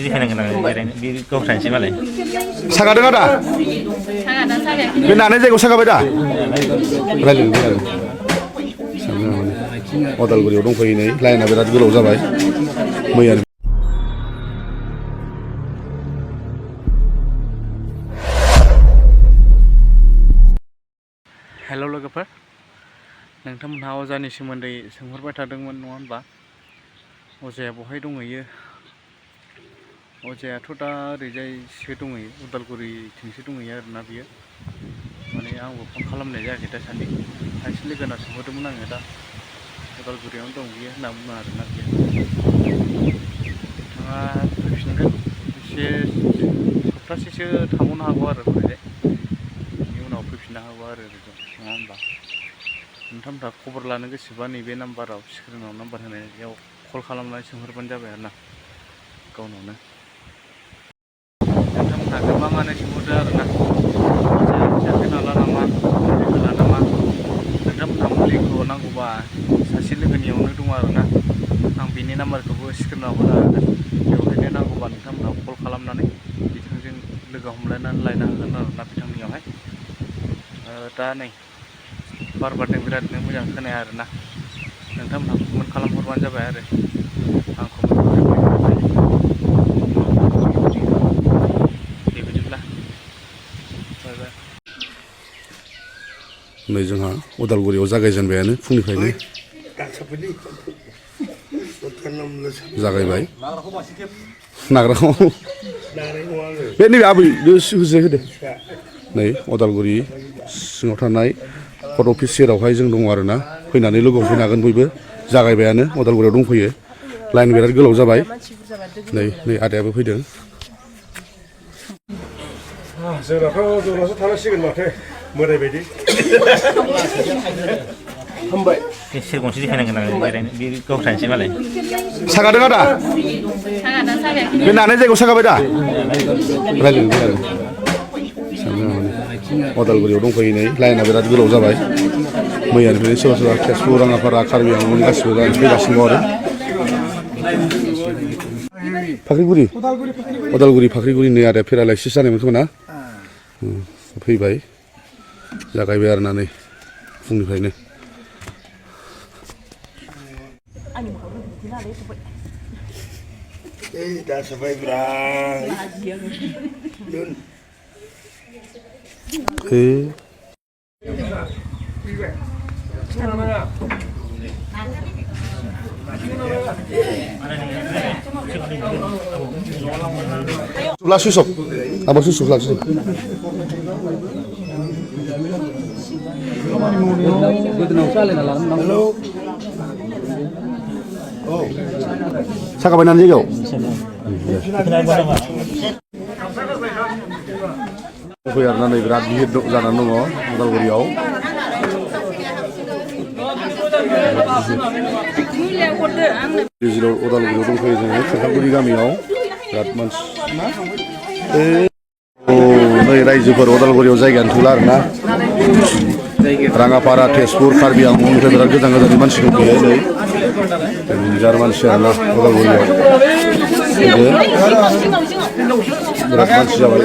गंसे देखायनांगोन आं बेरायनो बे गावस्रानोसै मालाय सागादों आदा बे नानाय जायगायाव सागाबाय दा रायज्लायनोसै आरो अदालगुरियाव दंफैयो नै लाइना बिराद गोलाव जाबाय मैया हेल' लोगोफोर नोंथांमोनहा अजानि सोमोन्दै सोंहरबाय थादोंमोन नङा होनबा अजाया बहाय दंहैयो अजायाथ' दा ओरैजायसो दंहैयो उदालगुरिथिंसो दंहैयो आरोना बियो माने आंबो फन खालामनाय जायाखै दासान्दि सासे लोगोनाव सोंहरदोंमोन आङो दा उदालगुरियावनो दं बियो होनना बुङो आरोना बियो बिथाङा फैफिनगोन एसे सप्तासेसो थाबावनो हागौ आरो ओरैजाय बिनि उनाव फैफिननो हागौ आरो ओरैजाय नङा होनबा नोंथांमोनहा खबर लानो गोसोबा नैबे नाम्बाराव स्क्रिनाव नाम्बार होनायाव कल खालामनानै सोंहरबानो जाबाय आरोना गावनावनो नोंथांमोनहा गोबाङानो सोंहरदो आरोना जाखो नाला नामा होला नामा नोंथांमोनहा मुलिखौ नांगौबा सासे लोगोनियावनो दङ आरोना आं बिनि नाम्बारखौबो स्क्रिनाव होना होगोन बेवहायनो नांगौबा नोंथांमोनहा कल खालामनानै बिथांजों लोगो हमलायनानै लायनो हागोन आरोना बिथांनियावहाय दा नै बार बारदों बिरादनो मोजां खोनाया आरोना नोंथांमोनहा कमेन्ट खालामहरबानो जाबाय आरो आं कमेन्ट बेबायदिब्ला नै जोंहा उदालगुरियाव जागायजेनबायानो फुंनिफ्रायनो जागायबाय नाग्राखौ बे नैबे आबै होदो नै उदालगुरि सिङाव थानाय कर्ट अफिस सेरावहाय जों दङ आरोना फैनानै लोगो हमफैनो हागोन बयबो जागायबायानो उदालगुरियाव दंफैयो लाइन बिराद गोलाव जाबाय नै नै आदायाबो फैदों जोंनाथ' थानांसिगोन माथो मोदाय बायदि हामबाय सेर गंसे देखायनांगोन आं बेरायनो बे गावस्रानोसै मालाय सागादों आदा बे नानाय जायगायाव सागाबाय दा रायज्लायनोसै आरो अदालगुरियाव दंफैयो नै लाइना बिराद गोलाव जाबाय मैयानिफ्रायनो सोरबा सोरबा तेजपुर राङापारा कार्बि आंलं गासिबो फैगासिनो दं आरो फाख्रिगुरि उदालगुरि फाख्रिगुरि नै आदाया पेरालाइसिस जानायमोन खोमा ना फैबाय जागायबाय आरोना नै फुंनिफ्रायनो Sebelah susuk, apa susuk lah susuk. Halo. Oh. Sakaban nanti kau. Biar nanti berat dihidup jalan nunggu, Udaलगुरियाव. Udaलगुरियाव दंफैयो जोङो सेरफांगुरि गामियाव बिराद मानसि नै रायजोफोर उदालगुरियाव जायगायानो थोला आरोना राङापारा तेजपुर कार्बि आंलंनिफ्राय बिराद गोजान गोजाननि मानसि दंफैयो नै जार मानसि आरोना उदालगुरियाव बिराद मानसि जाबाय